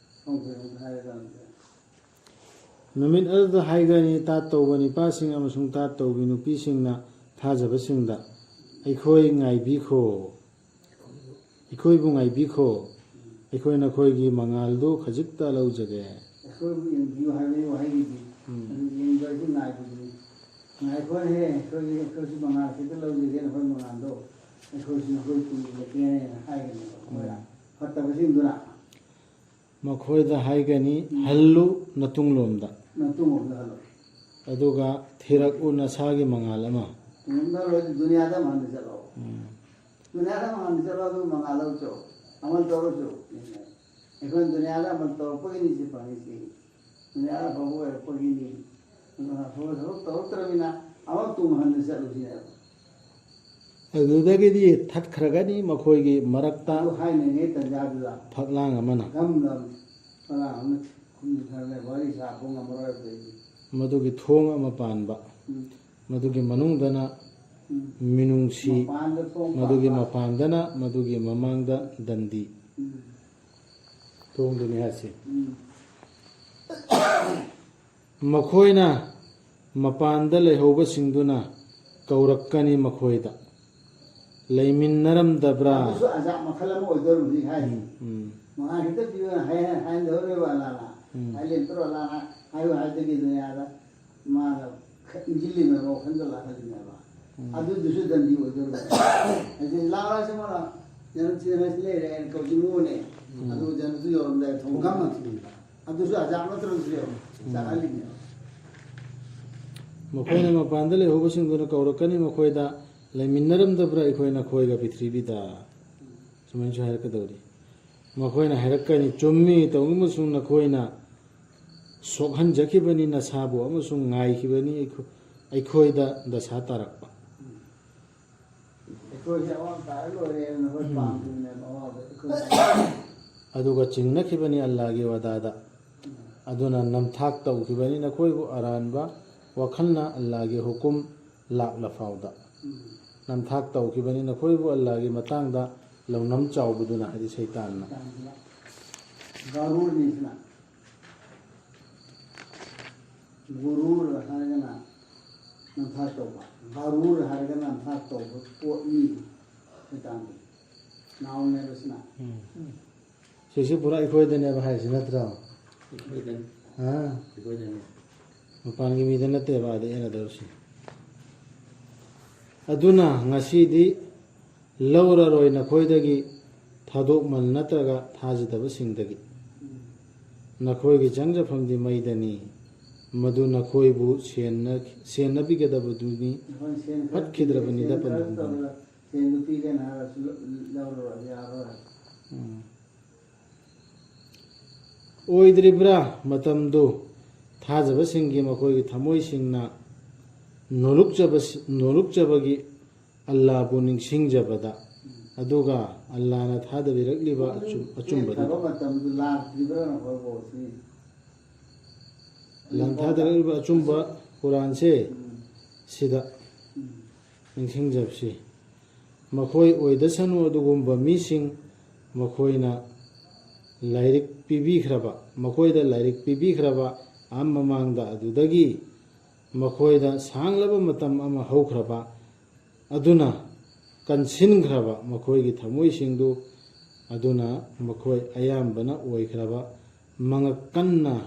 ꯃꯐꯝ ꯈꯨꯗꯤꯡꯃꯛꯇ ꯍꯥꯏꯔꯗꯕꯅꯦ꯫ ꯅꯨꯃꯤꯠ ꯑꯗꯨꯗ ꯍꯥꯏꯒꯅꯤ, ꯇꯥꯠ ꯇꯧꯕ ꯅꯤꯄꯥꯁꯤꯡ ꯑꯃꯁꯨꯡ ꯇꯥꯠ ꯇꯧꯕꯤ ꯅꯨꯄꯤꯁꯤꯡꯅ ꯊꯥꯖꯕꯁꯤꯡꯗ, "ꯑꯩꯈꯣꯏ ꯉꯥꯏꯕꯤꯈꯣ, ꯑꯩꯈꯣꯏꯕꯨ ꯉꯥꯏꯕꯤꯈꯣ, ꯑꯩꯈꯣꯏ ꯅꯈꯣꯏꯒꯤ ꯃꯉꯥꯜꯗꯨ ꯈꯖꯤꯛꯇ ꯂꯧꯖꯒꯦ"꯫ ꯑꯩꯈꯣꯏꯕꯨ ꯌꯦꯡꯕꯤꯌꯨ ꯍꯥꯏꯕꯒꯤ ꯋꯥꯍꯩꯗꯨꯗꯤ, ꯎꯝ꯫ ꯑꯗꯨ ꯌꯦꯡꯕ ꯍꯥꯏꯁꯤ ꯉꯥꯏꯕꯗꯨꯅꯤ꯫ ꯉꯥꯏꯈꯣꯍꯦ, ꯑꯩꯈꯣꯏꯒꯤ, ꯑꯩꯈꯣꯏꯁꯨ ꯃꯉꯥꯜ ꯈꯤꯇ ꯂꯧꯖꯒꯦ, ꯅꯈꯣꯏ ꯃꯉꯥꯜꯗꯣ꯫ ꯑꯩꯈꯣꯏꯁꯨ ꯅꯈꯣꯏ ꯇꯨꯡꯏꯜꯂꯛꯀꯦꯅ ꯍꯥꯏꯒꯅꯦꯕ ꯃꯣꯏꯅ꯫ ꯎꯝ꯫ ꯐꯠꯇꯕꯁꯤꯡꯗꯨꯅ꯫ ꯃꯈꯣꯏꯗ ꯍꯥꯏꯒꯅꯤ, ꯎꯝ꯫ "ꯍꯜꯂꯨ ꯅꯇꯨꯡꯂꯣꯝꯗ"꯫ ꯅꯇꯨꯡꯂꯣꯝꯗ ꯍꯜꯂꯨ꯫ ꯑꯗꯨꯒ ꯊꯤꯔꯛꯎ ꯅꯁꯥꯒꯤ ꯃꯉꯥꯜ ꯑꯃ꯫ ꯇꯨꯡꯂꯣꯝꯗ ꯍꯜꯂꯨ ꯍꯥꯏꯗꯤ ꯗꯨꯅꯤꯌꯥꯗ ꯑꯃ ꯍꯟꯅ ꯆꯠꯂꯣ꯫ ꯎꯝ꯫ ꯗꯨꯅꯤꯌꯥꯗ ꯑꯃ ꯍꯟꯅ ꯆꯠꯂꯣ, ꯑꯗꯨꯒ ꯃꯉꯥꯜ ꯂꯧ ꯆꯠꯂꯣ꯫ ꯑꯃꯜ ꯇꯧꯔ ꯆꯠꯂꯣ꯫ ꯑꯩꯈꯣꯏꯅ ꯗꯨꯅꯤꯌꯥꯗ ꯑꯃꯜ ꯇꯧꯔꯛꯄꯒꯤꯅꯤ ꯁꯤ ꯐꯪꯉꯤꯁꯤ꯫ ꯗꯨꯅꯤꯌꯥꯗ ꯑꯐꯕ ꯑꯣꯏꯔꯛꯄꯒꯤꯅꯤ꯫ ꯑꯗꯨꯅ ꯑꯐꯕ ꯊꯕꯛ ꯇꯧꯔꯛꯇ꯭ꯔꯃꯤꯅ ꯑꯃꯨꯛ ꯇꯨꯡ ꯍꯟꯅ ꯆꯠꯂꯨꯁꯤꯅꯦꯕ꯫ ꯑꯗꯨꯗꯒꯤꯗꯤ ꯊꯠꯈ꯭ꯔꯒꯅꯤ ꯃꯈꯣꯏꯒꯤ ꯃꯔꯛꯇ ꯑꯗꯨ ꯍꯥꯏꯅꯉꯩ ꯇꯟꯖꯥꯗꯨꯗ ꯐꯛꯂꯥꯡ ꯑꯃꯅ꯫ ꯒꯝ ꯒꯝ ꯐꯛꯂꯥꯡ ꯑꯃꯅ ꯈꯨꯝꯖꯤꯟꯈ꯭ꯔꯒ ꯋꯥꯔꯤ ꯁꯥꯕ ꯉꯝꯃꯔꯣꯏ ꯑꯗꯨꯗꯩꯗꯤ꯫ ꯃꯗꯨꯒꯤ ꯊꯣꯡ ꯑꯃ ꯄꯥꯟꯕ꯫ ꯎꯝ꯫ ꯃꯗꯨꯒꯤ ꯃꯅꯨꯡꯗꯅ ꯎꯝ꯫ ꯃꯤꯅꯨꯡꯁꯤ, ꯃꯄꯥꯟꯗ ꯊꯣꯡ ꯃꯗꯨꯒꯤ ꯄꯥꯟꯕ꯫ ꯃꯄꯥꯟꯗꯅ, ꯃꯗꯨꯒꯤ ꯃꯃꯥꯡꯗ ꯗꯟꯗꯤ꯫ ꯎꯝ꯫ ꯊꯣꯡꯗꯨꯅꯤ ꯍꯥꯏꯁꯦ꯫ ꯎꯝ꯫ ꯃꯈꯣꯏꯅ ꯃꯄꯥꯟꯗ ꯂꯩꯍꯧꯕꯁꯤꯡꯗꯨꯅ ꯀꯧꯔꯛꯀꯅꯤ ꯃꯈꯣꯏꯗ, "ꯂꯩꯃꯤꯟꯅꯔꯝꯗꯕ꯭ꯔꯥ?" ꯑꯗꯨꯁꯨ ꯑꯖꯥꯕ ꯃꯈꯜ ꯑꯃ ꯑꯣꯏꯗꯣꯔꯤꯕꯅꯤ ꯍꯥꯏꯁꯦ꯫ ꯎꯝ, ꯎꯝ꯫ ꯃꯉꯥ ꯈꯤꯇ ꯄꯤꯌꯨꯅ ꯍꯥꯏ-, ꯍꯥꯏꯍꯟꯗꯧꯔꯤꯕ ꯑꯂꯥꯅ꯫ ꯎꯝ꯫ ꯍꯥꯏ ꯂꯦꯞꯇ꯭ꯔꯣ ꯑꯂꯥꯅ? ꯍꯥꯏꯌꯨ ꯍꯥꯏꯗꯒꯤ ꯗꯨꯅꯤꯌꯥꯗ ꯃꯥꯅ ꯈ-, ꯏꯟꯁꯤꯜꯂꯤꯅꯦꯕ, ꯋꯥꯈꯜꯗ ꯂꯥꯛꯍꯜꯂꯤꯅꯦꯕ꯫ ꯎꯝ꯫ ꯑꯗꯨꯗꯨꯁꯨ ꯗꯟꯗꯤ ꯑꯣꯏꯗꯣꯔꯤꯕ꯫ ꯍꯥꯏꯗꯤ ꯂꯥꯛꯑꯣ ꯁꯤ ꯃꯥꯅ ꯖꯅꯝ ꯊꯤꯗꯅ ꯁꯤ ꯂꯩꯔꯦ ꯍꯥꯏꯅ ꯀꯧꯁꯤꯜꯂꯨꯕꯅꯦ꯫ ꯎꯝ꯫ ꯑꯗꯨ ꯖꯅꯝꯁꯨ ꯌꯧꯔꯝꯗꯥꯏ ꯊꯣꯡꯒꯥꯝ ꯃꯊꯤꯅꯦꯕ꯫ ꯑꯗꯨꯁꯨ ꯑꯖꯥꯕ ꯅꯠꯇ꯭ꯔꯣ ꯁꯤꯁꯨ? ꯎꯝ꯫ ꯆꯥꯍꯜꯂꯤꯅꯦꯕ꯫ ꯃꯈꯣꯏꯅ ꯃꯄꯥꯟꯗ ꯂꯩꯍꯧꯕꯁꯤꯡꯗꯨꯅ ꯀꯧꯔꯛꯀꯅꯤ ꯃꯈꯣꯏꯗ, "ꯂꯩꯃꯤꯟꯅꯔꯝꯗꯕ꯭ꯔꯥ ꯑꯩꯈꯣꯏ ꯅꯈꯣꯏꯒ ꯄ꯭ꯔꯤꯊꯤꯕꯤꯗ?" ꯁꯨꯃꯥꯏꯅꯁꯨ ꯍꯥꯏꯔꯛꯀꯗꯧꯔꯤ꯫ ꯃꯈꯣꯏꯅ ꯍꯥꯏꯔꯛꯀꯅꯤ, "ꯆꯨꯝꯃꯤ, ꯇꯧꯏꯒꯨꯝꯕꯁꯨꯡ ꯅꯈꯣꯏꯅ ꯁꯣꯛꯍꯟꯖꯈꯤꯕꯅꯤ ꯅꯁꯥꯕꯨ ꯑꯃꯁꯨꯡ ꯉꯥꯏꯈꯤꯕꯅꯤ ꯑꯩꯈꯣ-, ꯑꯩꯈꯣꯏꯗ ꯗꯁꯥ ꯇꯥꯔꯛꯄ"꯫ ꯑꯩꯈꯣꯏꯁꯦ ꯑꯋꯥꯕ ꯇꯥꯔ ꯂꯣꯏꯔꯦꯅ ꯅꯈꯣꯏ ꯎꯝ꯫ ꯄꯥꯝꯗꯕꯅꯦꯕ ꯑꯋꯥꯕ ꯑꯩꯈꯣꯏ꯫ ꯑꯗꯨꯒ ꯆꯤꯡꯅꯈꯤꯕꯅꯤ ꯑꯜꯂꯥꯍꯒꯤ ꯋꯥꯗꯥꯗ꯫ ꯎꯝ꯫ ꯑꯗꯨꯅ ꯅꯝꯊꯥꯛ ꯇꯧꯈꯤꯕꯅꯤ ꯅꯈꯣꯏꯕꯨ ꯑꯔꯥꯟꯕ ꯋꯥꯈꯜꯅ ꯑꯜꯂꯥꯍꯒꯤ ꯍꯨꯀꯨꯝ ꯂꯥꯛꯂ ꯐꯥꯎꯗ꯫ ꯎꯝ꯫ ꯅꯝꯊꯥꯛ ꯇꯧꯈꯤꯕꯅꯤ ꯅꯈꯣꯏꯕꯨ ꯑꯜꯂꯥꯍꯒꯤ ꯃꯇꯥꯡꯗ ꯂꯧꯅꯝ ꯆꯥꯎꯕꯗꯨꯅ, ꯍꯥꯏꯗꯤ ꯁꯩꯇꯥꯟꯅ꯫ ꯒꯔꯨꯔꯅꯤ ꯁꯤꯅ꯫ ꯒꯨꯔꯨꯔ ꯍꯥꯏꯔꯒꯅ ꯅꯝꯊꯥꯛ ꯇꯧꯕ, ꯒꯔꯨꯔ ꯍꯥꯏꯔꯒꯅ ꯅꯝꯊꯥꯛ ꯇꯧꯕ ꯄꯣꯠꯅꯤ꯫ ꯁꯩꯇꯥꯟꯗꯤ ꯅꯥꯎꯟꯅꯦꯕ ꯁꯤꯅ꯫ ꯎꯝ꯫ ꯁꯤꯁꯤ ꯄꯨꯔꯥ ꯑꯩꯈꯣꯏꯗꯅꯦꯕ ꯍꯥꯏꯁꯤ ꯅꯠꯇ꯭ꯔꯣ? ꯑꯩꯈꯣꯏꯗꯅꯤ꯫ ꯑꯥ꯫ ꯑꯩꯈꯣꯏꯗꯅꯤ꯫ ꯃꯄꯥꯟꯒꯤ ꯃꯤꯗ ꯅꯠꯇꯦꯕ ꯑꯥꯗ ꯌꯦꯟꯅꯗꯧꯔꯤꯁꯤ꯫ ꯑꯗꯨꯅ ꯉꯁꯤꯗꯤ ꯂꯧꯔꯔꯣꯏ ꯅꯈꯣꯏꯗꯒꯤ ꯊꯥꯗꯣꯛꯃꯜ ꯅꯠꯇ꯭ꯔꯒ ꯊꯥꯖꯗꯕꯁꯤꯡꯗꯒꯤ꯫ ꯅꯈꯣꯏꯒꯤ ꯆꯪꯖꯐꯝꯗꯤ ꯃꯩꯗꯅꯤ, ꯃꯗꯨ ꯅꯈꯣꯏꯕꯨ ꯁꯦꯟꯅ-, ꯁꯦꯟꯅꯕꯤꯒꯗꯕꯗꯨꯅꯤ꯫ ꯅꯈꯣꯏꯅ ꯁꯦꯟ ꯈꯔ ꯐꯠꯈꯤꯗ꯭ꯔꯕꯅꯤꯗ ꯄꯤꯒꯦ, ꯁꯦꯟ ꯈꯔ ꯄꯟꯊꯨꯡꯐꯝ꯫ ꯇꯧꯔꯒ ꯁꯦꯟꯗꯨ ꯄꯤꯒꯦꯅ ꯍꯥꯏꯔꯁꯨ ꯂ-, ꯂꯧꯔꯔꯣꯏ, ꯌꯥꯔꯔꯣꯏ꯫ ꯎꯝ꯫ ꯑꯣꯏꯗ꯭ꯔꯤꯕ꯭ꯔꯥ ꯃꯇꯝꯗꯨ ꯊꯥꯖꯕꯁꯤꯡꯒꯤ ꯃꯈꯣꯏꯒꯤ ꯊꯃꯣꯏꯁꯤꯡꯅ ꯅꯣꯂꯨꯛꯆꯕꯁꯤ-, ꯅꯣꯂꯨꯛꯆꯕꯒꯤ ꯑꯜꯂꯥꯕꯨ ꯅꯤꯡꯁꯤꯡꯖꯕꯗ, ꯑꯗꯨꯒ ꯑꯜꯂꯥꯅ ꯊꯥꯗꯕꯤꯔꯛꯂꯤꯕ ꯑꯆꯨꯝ-, ꯑꯆꯨꯝꯕꯗꯨ꯫ ꯊꯕꯛ ꯃꯇꯝꯗꯨ ꯂꯥꯛꯇ꯭ꯔꯤꯕ꯭ꯔꯥ ꯅꯈꯣꯏꯕꯨ ꯁꯤ? ꯑꯜꯂꯥꯅ ꯊꯥꯗꯕꯤꯔꯛꯂꯤꯕ ꯑꯆꯨꯝꯕ ꯀꯨꯔꯥꯟꯁꯦ ꯎꯝ꯫ ꯁꯤꯗ ꯎꯝ꯫ ꯅꯤꯡꯁꯤꯡꯖꯕꯁꯤ꯫ ꯃꯈꯣꯏ ꯑꯣꯏꯗꯁꯅꯨ ꯑꯗꯨꯒꯨꯝꯕ ꯃꯤꯁꯤꯡ, ꯃꯈꯣꯏꯅ ꯂꯥꯏꯔꯤꯛ ꯄꯤꯕꯤꯈ꯭ꯔꯕ, ꯃꯈꯣꯏꯗ ꯂꯥꯏꯔꯤꯛ ꯄꯤꯕꯤꯈ꯭ꯔꯕ ꯑꯥ ꯃꯃꯥꯡꯗ, ꯑꯗꯨꯗꯒꯤ ꯃꯈꯣꯏꯗ ꯁꯥꯡꯂꯕ ꯃꯇꯝ ꯑꯃ ꯍꯧꯈ꯭ꯔꯕ, ꯑꯗꯨꯅ ꯀꯟꯁꯤꯟꯈ꯭ꯔꯕ ꯃꯈꯣꯏꯒꯤ ꯊꯃꯣꯏꯁꯤꯡꯗꯨ, ꯑꯗꯨꯅ ꯃꯈꯣꯏ ꯑꯌꯥꯝꯕꯅ ꯑꯣꯏꯈ꯭ꯔꯕ ꯃꯉꯛ ꯀꯟꯅ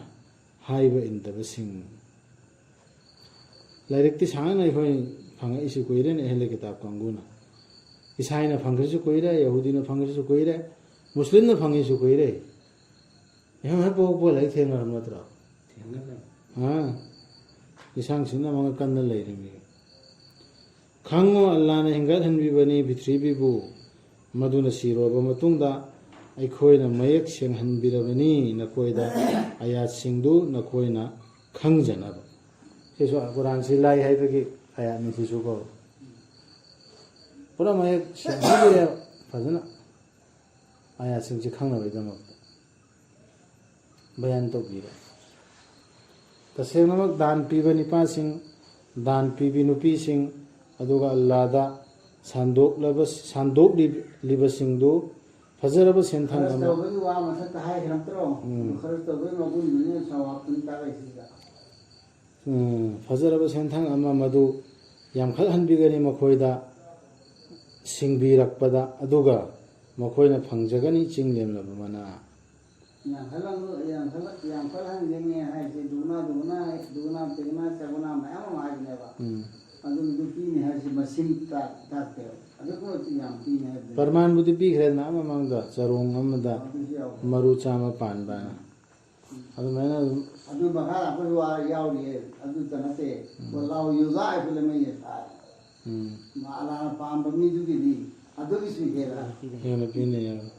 ꯍꯥꯏꯕ ꯏꯟꯗꯕꯁꯤꯡ꯫ ꯂꯥꯏꯔꯤꯛꯇꯤ ꯁꯥꯡꯅ ꯑꯩꯈꯣꯏ ꯐꯪꯉꯛꯏꯁꯤ ꯀꯨꯏꯔꯦꯅꯦ, ꯑꯍꯦꯂꯦ ꯀꯤꯇꯥꯕ ꯀꯥꯡꯕꯨꯅ꯫ ꯏꯁꯥꯏꯅ ꯐꯪꯈ꯭ꯔꯤꯁꯨ ꯀꯨꯏꯔꯦ, ꯌꯍꯨꯗꯤꯅ ꯐꯪꯈ꯭ꯔꯤꯁꯨ ꯀꯨꯏꯔꯦ, ꯃꯨꯁꯂꯤꯝꯅ ꯐꯪꯉꯤꯁꯨ ꯀꯨꯏꯔꯦ꯫ ꯑꯩꯈꯣꯏ ꯍꯦꯛ ꯄꯣꯛꯄ ꯂꯥꯏꯔꯤꯛ ꯊꯦꯡꯅꯔꯕ ꯅꯠꯇ꯭ꯔꯣ? ꯊꯦꯡꯅꯔꯦ꯫ ꯑꯥ, ꯏꯁꯥꯡ ꯁꯤꯅ ꯃꯉꯛ ꯀꯟꯅ ꯂꯩꯔꯤꯃꯤ꯫ ꯈꯪꯉꯣ, ꯑꯜꯂꯥꯅ ꯍꯤꯡꯒꯠꯍꯟꯕꯤꯕꯅꯤ ꯄ꯭ꯔꯤꯊꯤꯕꯤꯕꯨ, ꯃꯗꯨꯅ ꯁꯤꯔꯕ ꯃꯇꯨꯡꯗ ꯑꯩꯈꯣꯏꯅ ꯃꯌꯦꯛ ꯁꯦꯡꯍꯟꯕꯤꯔꯕꯅꯤ ꯅꯈꯣꯏꯗ ꯑꯌꯥꯠꯁꯤꯡꯗꯨ ꯅꯈꯣꯏꯅ ꯈꯪꯖꯅꯕ꯫ ꯁꯤꯁꯨ ꯀꯨꯔꯥꯟꯁꯤ ꯂꯥꯏ ꯍꯥꯏꯕꯒꯤ ꯑꯌꯥꯠꯅꯤ ꯁꯤꯁꯨ ꯀꯣ꯫ ꯄꯨꯔꯥ ꯃꯌꯦꯛ ꯁꯦꯡꯍꯟꯕꯤꯔꯦ ꯐꯖꯅ꯫ ꯑꯌꯥꯠꯁꯤꯡꯁꯤ ꯈꯪꯅꯕꯒꯤꯗꯃꯛꯇ ꯕꯌꯥꯟ ꯇꯧꯕꯤꯔꯦ꯫ ꯇꯁꯦꯡꯅꯃꯛ ꯗꯥꯟ ꯄꯤꯕ ꯅꯨꯄꯥꯁꯤꯡ, ꯗꯥꯟ ꯄꯤꯕꯤ ꯅꯨꯄꯤꯁꯤꯡ, ꯑꯗꯨꯒ ꯑꯜꯂꯥꯗ ꯁꯥꯟꯗꯣꯛꯂꯕ-, ꯁꯥꯟꯗꯣꯛꯂꯤꯕꯁꯤꯡꯗꯨ ꯐꯖꯔꯕ ꯁꯦꯟꯊꯪ ꯈꯔꯁ ꯑꯃ꯫ ꯇꯧꯕꯒꯤ ꯋꯥ ꯃꯊꯛꯇ ꯍꯥꯏꯈ꯭ꯔꯦ ꯅꯠꯇ꯭ꯔꯣ? ꯎꯝ꯫ ꯈꯔꯁ ꯇꯧꯕꯒꯤ ꯃꯒꯨꯟꯗꯨꯅꯤ ꯁꯋꯥꯕꯇꯨꯅꯤ ꯇꯥꯛꯂꯛꯏꯁꯤꯗ꯫ ꯎꯝ, ꯐꯖꯔꯕ ꯁꯦꯟꯊꯪ ꯑꯃ ꯃꯗꯨ ꯌꯥꯝꯈꯠꯍꯟꯕꯤꯒꯅꯤ ꯃꯈꯣꯏꯗ ꯁꯤꯡꯕꯤꯔꯛꯄꯗ, ꯑꯗꯨꯒ ꯃꯈꯣꯏꯅ ꯐꯪꯖꯒꯅꯤ ꯆꯤꯡ ꯂꯦꯝꯂꯕ ꯃꯅꯥ꯫ ꯌꯥꯝꯈꯠꯍꯟ-, ꯌꯥꯝꯈꯠꯍꯟ-, ꯌꯥꯝꯈꯠꯍꯟꯒꯅꯤ ꯍꯥꯏꯁꯦ ꯗꯨꯒꯨꯅꯥ, ꯗꯨꯒꯨꯅꯥ, ꯗꯨꯒꯨꯅꯥ, ꯇꯤꯒꯨꯅꯥ, ꯆꯥꯒꯨꯅꯥ ꯃꯌꯥꯝ ꯑꯃ ꯍꯥꯏꯕꯅꯦꯕ꯫ ꯎꯝ꯫ ꯑꯗꯨ ꯅꯨꯄꯤꯅꯤ ꯍꯥꯏꯁꯦ ꯃꯁꯤꯡ ꯇꯥꯛ-, ꯇꯥꯛꯇꯦꯕ꯫ ꯑꯗꯨꯛꯀꯤ ꯃꯇꯤꯛ ꯌꯥꯝ ꯄꯤꯅꯤ ꯍꯥꯏꯕꯗꯨꯅꯤ꯫ ꯄ꯭ꯔꯃꯥꯟꯕꯨꯗꯤ ꯄꯤꯈ꯭ꯔꯦꯗꯅ ꯑꯥ ꯃꯃꯥꯡꯗ, ꯆꯔꯣꯡ ꯑꯃꯗ ꯑꯗꯨꯁꯨ ꯌꯥꯎꯕ꯫ ꯃꯔꯨ ꯆꯥꯝꯃ ꯄꯥꯟꯕ ꯍꯥꯏꯅ꯫ ꯑꯗꯨꯃꯥꯏꯅ ꯑꯗꯨꯝ ꯑꯗꯨ ꯃꯈꯥꯗ ꯑꯩꯈꯣꯏ ꯋꯥ ꯌꯥꯎꯔꯤꯌꯦ꯫ ꯑꯗꯨꯇ ꯅꯠꯇꯦ꯫ ꯎꯝ꯫ ꯋꯥꯂꯥꯎ ꯌꯨꯖꯥ ꯍꯥꯏꯕ ꯂꯩꯃꯩ ꯌꯦꯁꯥꯏ꯫ ꯎꯝ꯫ ꯃꯥ ꯑꯂꯥꯍꯅ ꯄꯥꯝꯕ ꯃꯤꯗꯨꯒꯤꯗꯤ ꯑꯗꯨꯒꯤꯁꯨ ꯍꯦꯟꯅ꯫ ꯍꯦꯟꯅ ꯄꯤꯅꯩ ꯍꯥꯏꯕ꯫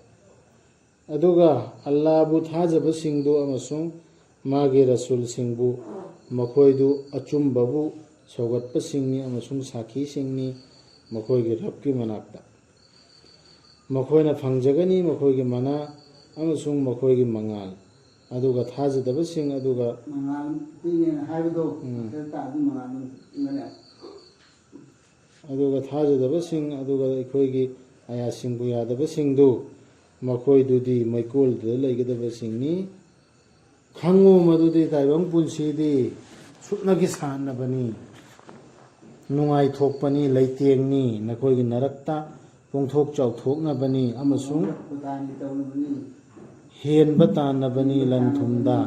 ꯑꯗꯨꯒ ꯑꯜꯂꯥꯕꯨ ꯊꯥꯖꯕꯁꯤꯡꯗꯨ ꯑꯃꯁꯨꯡ ꯃꯥꯒꯤ ꯔꯁꯨꯜꯁꯤꯡꯕꯨ, ꯃꯈꯣꯏꯗꯨ ꯑꯆꯨꯝꯕꯕꯨ ꯁꯧꯒꯠꯄꯁꯤꯡꯅꯤ ꯑꯃꯁꯨꯡ ꯁꯥꯈꯤꯁꯤꯡꯅꯤ, ꯃꯈꯣꯏꯒꯤ ꯔꯕꯀꯤ ꯃꯅꯥꯛꯇ꯫ ꯃꯈꯣꯏꯅ ꯐꯪꯖꯒꯅꯤ ꯃꯈꯣꯏꯒꯤ ꯃꯅꯥ ꯑꯃꯁꯨꯡ ꯃꯈꯣꯏꯒꯤ ꯃꯉꯥꯜ꯫ ꯑꯗꯨꯒ ꯊꯥꯖꯗꯕꯁꯤꯡ ꯑꯗꯨꯒ ꯃꯉꯥꯜ ꯄꯤꯅꯦꯅ ꯍꯥꯏꯕꯗꯣ꯫ ꯎꯝ꯫ ꯑꯗꯨ ꯇꯥꯔꯗꯤ ꯃꯉꯥꯜꯗꯣ ꯄꯤꯕꯅꯦ꯫ ꯑꯗꯨꯒ ꯊꯥꯖꯗꯕꯁꯤꯡ ꯑꯗꯨꯒ ꯑꯩꯈꯣꯏꯒꯤ ꯑꯌꯥꯁꯤꯡꯕꯨ ꯌꯥꯗꯕꯁꯤꯡꯗꯨ, ꯃꯈꯣꯏꯗꯨꯗꯤ ꯃꯩꯀꯣꯜꯗꯨꯗ ꯂꯩꯒꯗꯕꯁꯤꯡꯅꯤ꯫ ꯈꯪꯉꯨ ꯃꯗꯨꯗꯤ ꯇꯥꯏꯕꯪ ꯄꯨꯟꯁꯤꯗꯤ ꯁꯨꯞꯅꯒꯤ ꯁꯥꯟꯅꯕꯅꯤ, ꯅꯨꯡꯉꯥꯏꯊꯣꯛꯄꯅꯤ, ꯂꯩꯇꯦꯡꯅꯤ, ꯅꯈꯣꯏꯒꯤ ꯅꯔꯛꯇ ꯄꯣꯡꯊꯣꯛ ꯆꯥꯎꯊꯣꯛꯅꯕꯅꯤ ꯑꯃꯁꯨꯡ ꯈꯨꯗꯥꯡꯒꯤ ꯇꯧꯅꯕꯅꯤ꯫ ꯍꯦꯟꯕ ꯇꯥꯟꯅꯕꯅꯤ ꯂꯟ ꯊꯨꯝꯗ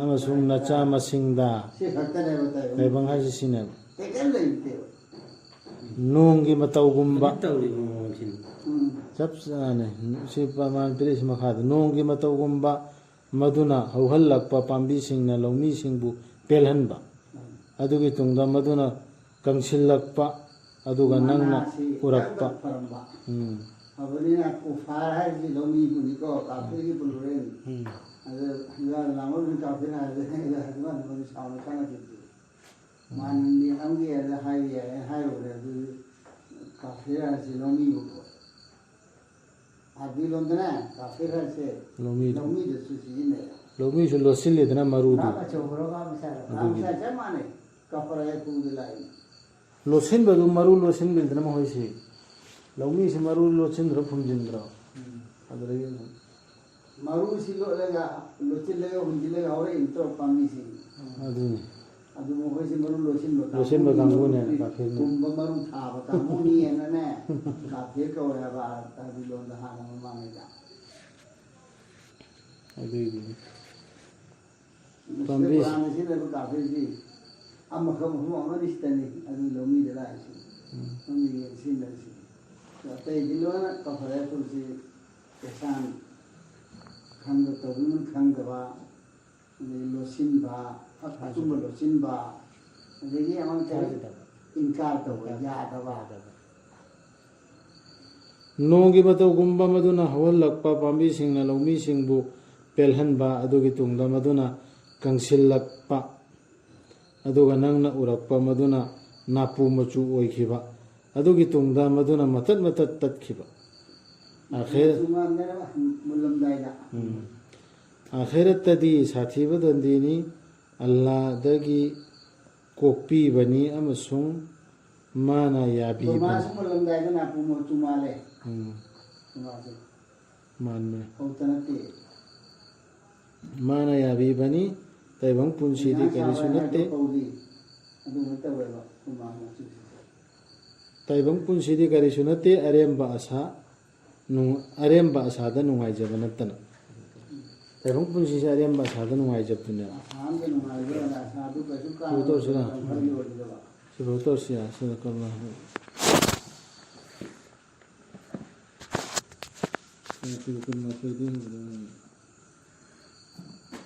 ꯑꯃꯁꯨꯡ ꯅꯆꯥ ꯃꯁꯤꯡꯗ꯫ ꯁꯤ ꯈꯛꯇꯅꯦꯕ ꯇꯥꯏꯕꯪ꯫ ꯇꯥꯏꯕꯪ ꯍꯥꯏꯁꯤ ꯁꯤꯅꯦꯕ꯫ ꯇꯦꯀꯦꯟ ꯂꯩꯇꯦꯕ꯫ ꯅꯣꯡꯒꯤ ꯃꯇꯧꯒꯨꯝꯕ꯫ ꯍꯧꯖꯤꯛ ꯇꯧꯔꯤꯕ ꯃꯑꯣꯡꯁꯤꯅꯤ꯫ ꯎꯝ꯫ ꯆꯞ ꯆꯥꯅ ꯁꯤ ꯄ꯭ꯔꯃꯥꯟ ꯄꯤꯔꯛꯏꯁꯤ ꯃꯈꯥꯗ, ꯅꯣꯡꯒꯤ ꯃꯇꯧꯒꯨꯝꯕ ꯃꯗꯨꯅ ꯍꯧꯍꯜꯂꯛꯄ ꯄꯥꯝꯕꯤꯁꯤꯡꯅ ꯂꯧꯃꯤꯁꯤꯡꯕꯨ ꯄꯦꯜꯍꯟꯕ꯫ ꯑꯗꯨꯒꯤ ꯇꯨꯡꯗ ꯃꯗꯨꯅ ꯀꯪꯁꯤꯜꯂꯛꯄ ꯑꯗꯨꯒ ꯅꯪꯅ ꯃꯅꯥꯁꯤ ꯄꯨꯔꯛꯄ꯫ ꯌꯥꯝꯅ ꯐꯔꯝꯕ꯫ ꯎꯝ꯫ ꯐꯕꯅꯤꯅ ꯀꯨꯐꯥꯔ ꯍꯥꯏꯔꯤꯁꯤ ꯂꯧꯃꯤꯕꯨꯅꯤꯀꯣ, ꯀꯥꯐꯤꯔꯒꯤ ꯄꯨꯂꯨꯔꯦꯟ꯫ ꯎꯝ꯫ ꯑꯗ ꯍꯤꯗꯥꯛ ꯂꯥꯡꯕ ꯀꯥꯐꯤꯔ ꯍꯥꯏꯔꯁꯦ, ꯍꯤꯗꯥꯛ ꯑꯗꯨꯃꯥꯏꯅ ꯃꯗꯨ ꯁꯥꯎꯅ ꯀꯥꯟꯅꯈꯤꯕꯗꯨ꯫ ꯃꯥꯅ ꯃꯤ ꯑꯃꯒꯤ ꯑꯗ ꯍꯥꯏꯕ ꯌꯥꯏ ꯍꯥꯏꯔꯨꯔꯦ, ꯑꯗꯨ ꯀꯥꯐꯤꯔ ꯍꯥꯏꯔꯤꯁꯤ ꯂꯧꯃꯤꯕꯨꯀꯣ꯫ ꯑꯥꯔꯕꯤ ꯂꯣꯟꯗꯅꯦ ꯀꯥꯐꯤꯔ ꯍꯥꯏꯔꯤꯁꯦ ꯂꯧꯃꯤ꯫ ꯂꯧꯃꯤꯗꯁꯨ ꯁꯤꯖꯤꯟꯅꯩ꯫ ꯂꯧꯃꯤꯁꯨ ꯂꯣꯠꯁꯤꯜꯂꯤꯗꯅ ꯃꯔꯨꯗꯨ꯫ ꯚꯥꯞ ꯑꯆꯧꯕꯔꯣ, ꯚꯥꯞ ꯃꯆꯥꯔꯣ? ꯚꯥꯞ ꯑꯗꯨꯒꯤꯅꯤ꯫ ꯃꯆꯥ ꯆꯞ ꯃꯥꯟꯅꯩ꯫ ꯀꯥꯐꯔ ꯍꯥꯏ ꯈꯨꯗ ꯂꯥꯛꯏꯅꯤ꯫ ꯂꯣꯠꯁꯤꯟꯕꯗꯨ ꯃꯔꯨ ꯂꯣꯠꯁꯤꯟꯕꯤꯗꯅ ꯃꯈꯣꯏꯁꯤ꯫ ꯂꯧꯃꯤꯁꯤ ꯃꯔꯨ ꯂꯣꯠꯁꯤꯟꯗ꯭ꯔꯣ ꯐꯨꯝꯖꯤꯟꯗ꯭ꯔꯣ? ꯑꯗꯨꯗꯒꯤ ꯑꯗꯨꯝ꯫ ꯃꯔꯨꯁꯤ ꯂꯣꯠꯂꯒ, ꯂꯣꯠꯁꯤꯜꯂꯒ, ꯍꯨꯟꯖꯤꯜꯂꯒ ꯍꯧꯔꯛꯏ ꯅꯠꯇ꯭ꯔꯣ ꯄꯥꯝꯕꯤꯁꯤꯡ? ꯑꯗꯨꯅꯤ꯫ ꯑꯗꯨ ꯃꯈꯣꯏꯁꯤ ꯃꯔꯨ ꯂꯣꯠꯁꯤꯟꯕ ꯂꯣꯠꯁꯤꯟꯕ ꯀꯥꯡꯕꯨꯅꯤ, ꯀꯥꯡꯕꯨꯅꯦ, ꯀꯥꯐꯤꯔꯅ꯫ ꯀꯨꯝꯕ ꯃꯔꯨ ꯊꯥꯕ ꯀꯥꯡꯕꯨꯅꯤ ꯍꯥꯏꯅꯅꯦ, ꯀꯥꯐꯤꯔ ꯀꯧꯋꯦ ꯍꯥꯏꯕ ꯑꯔꯕꯤ ꯂꯣꯟꯗ ꯍꯥꯟꯅ ꯃꯃꯥꯡꯉꯩꯗ꯫ ꯑꯗꯨꯏꯗꯨꯅꯤ꯫ ꯃꯁꯤꯗ ꯄꯥꯝꯕꯤ- ꯀꯨꯔꯥꯟꯗ ꯁꯤꯖꯤꯟꯅꯕ ꯀꯥꯐꯤꯔꯁꯤ ꯑꯃꯈꯛ ꯃꯐꯝ ꯑꯃꯅꯤ ꯁꯤꯗꯅꯤ, ꯑꯗꯨ ꯂꯧꯃꯤꯗ ꯂꯥꯛꯏꯁꯤ꯫ ꯎꯝ꯫ ꯂꯧꯃꯤꯒꯤ ꯁꯤꯖꯤꯟꯅꯔꯤꯁꯤ꯫ ꯑꯇꯩꯗꯤ ꯂꯣꯏꯅ ꯀꯧꯈꯠꯂꯦ꯫ ꯑꯩꯈꯣꯏꯁꯤ ꯀꯩꯁꯥꯟ ꯈꯪꯗ ꯇꯧꯕꯅ ꯈꯪꯗꯕ, ꯑꯗꯩ ꯂꯣꯠꯁꯤꯟꯕ, ꯑꯆꯨꯝꯕ ꯂꯣꯠꯁꯤꯟꯕ, ꯑꯗꯒꯤ ꯑꯃ ꯊꯥꯖꯗꯕ꯫ ꯏꯟꯀꯥꯔ ꯇꯧꯕ, ꯌꯥꯗꯕ꯫ ꯅꯣꯡꯒꯤ ꯃꯇꯧꯒꯨꯝꯕ ꯃꯗꯨꯅ ꯍꯧꯍꯜꯂꯛꯄ ꯄꯥꯝꯕꯤꯁꯤꯡꯅ ꯂꯧꯃꯤꯁꯤꯡꯕꯨ ꯄꯦꯜꯍꯟꯕ, ꯑꯗꯨꯒꯤ ꯇꯨꯡꯗ ꯃꯗꯨꯅ ꯀꯪꯁꯤꯜꯂꯛꯄ, ꯑꯗꯨꯒ ꯅꯪꯅ ꯎꯔꯛꯄ ꯃꯗꯨꯅ ꯅꯥꯄꯨ ꯃꯆꯨ ꯑꯣꯏꯈꯤꯕ, ꯑꯗꯨꯒꯤ ꯇꯨꯡꯗ ꯃꯗꯨꯅ ꯃꯇꯠ ꯃꯇꯠ ꯇꯠꯈꯤꯕ꯫ ꯑꯥꯈꯤꯔ-, ꯃꯆꯨ ꯃꯥꯟꯅꯔꯕ ꯃꯨꯜꯂꯝꯗꯥꯏꯗ꯫ ꯎꯝ꯫ ꯑꯥꯈꯤꯔꯠꯇꯗꯤ ꯁꯥꯊꯤꯕ ꯗꯟꯗꯤꯅꯤ, ꯑꯜꯂꯥꯗꯒꯤ ꯀꯣꯛꯄꯤꯕꯅꯤ ꯑꯃꯁꯨꯡ ꯃꯥꯅ ꯑꯗꯣ ꯌꯥꯕꯤꯕꯅꯤ꯫ ꯃꯥꯁꯨ ꯃꯨꯜꯂꯝꯗꯥꯏꯗ ꯅꯥꯄꯨ ꯃꯆꯨ ꯃꯥꯜꯂꯦ꯫ ꯎꯝ꯫ ꯃꯥꯁꯦ꯫ ꯃꯥꯟꯕꯅꯦ꯫ ꯍꯧꯇ ꯅꯠꯇꯦ꯫ ꯃꯥꯅ ꯌꯥꯕꯤꯕꯅꯤ꯫ ꯇꯥꯏꯕꯪ ꯄꯨꯟꯁꯤꯗꯤ ꯃꯌꯥꯝ ꯀꯔꯤꯁꯨ ꯆꯥꯕ ꯅꯠꯇꯦ꯫ ꯍꯥꯏꯗꯣ ꯀꯧꯔꯤ꯫ ꯑꯗꯨꯃꯥꯏꯅ ꯇꯧꯋꯦꯕ ꯑꯩꯈꯣꯏ ꯃꯥ ꯃꯆꯨꯁꯦ꯫ ꯇꯥꯏꯕꯪ ꯄꯨꯟꯁꯤꯗꯤ ꯀꯔꯤꯁꯨ ꯅꯠꯇꯦ, ꯑꯔꯦꯝꯕ ꯑꯁꯥ, ꯅꯨꯡ-, ꯑꯔꯦꯝꯕ ꯑꯁꯥꯗ ꯅꯨꯡꯉꯥꯏꯖꯕ ꯅꯠꯇꯅ꯫ ꯇꯥꯏꯕꯪ ꯄꯨꯟꯁꯤꯁꯦ ꯑꯔꯦꯝꯕ ꯑꯁꯥꯗ ꯅꯨꯡꯉꯥꯏꯖꯕꯗꯨꯅꯦꯕ꯫ ꯑꯁꯥ ꯑꯝꯗ ꯅꯨꯡꯉꯥꯏꯕ ꯑꯣꯏꯅ ꯑꯁꯥꯗꯨ ꯀꯩꯁꯨ ꯁꯤꯕꯨ ꯇꯧꯔꯁꯤꯔꯥ? ꯀꯥꯟꯅꯗꯕ ꯈꯔꯗꯤ ꯑꯣꯏꯒꯗꯕ꯫ ꯁꯤꯐꯥꯎ ꯇꯧꯔꯁꯤ, ꯌꯥ, ꯁꯤꯗ ꯀꯔꯝꯕ ꯍꯥꯏꯕ? ꯁꯤ ꯀꯨꯟꯃꯥꯊꯣꯏꯗꯤ ꯍꯧꯕꯗ ꯉꯥꯏꯔꯤ꯫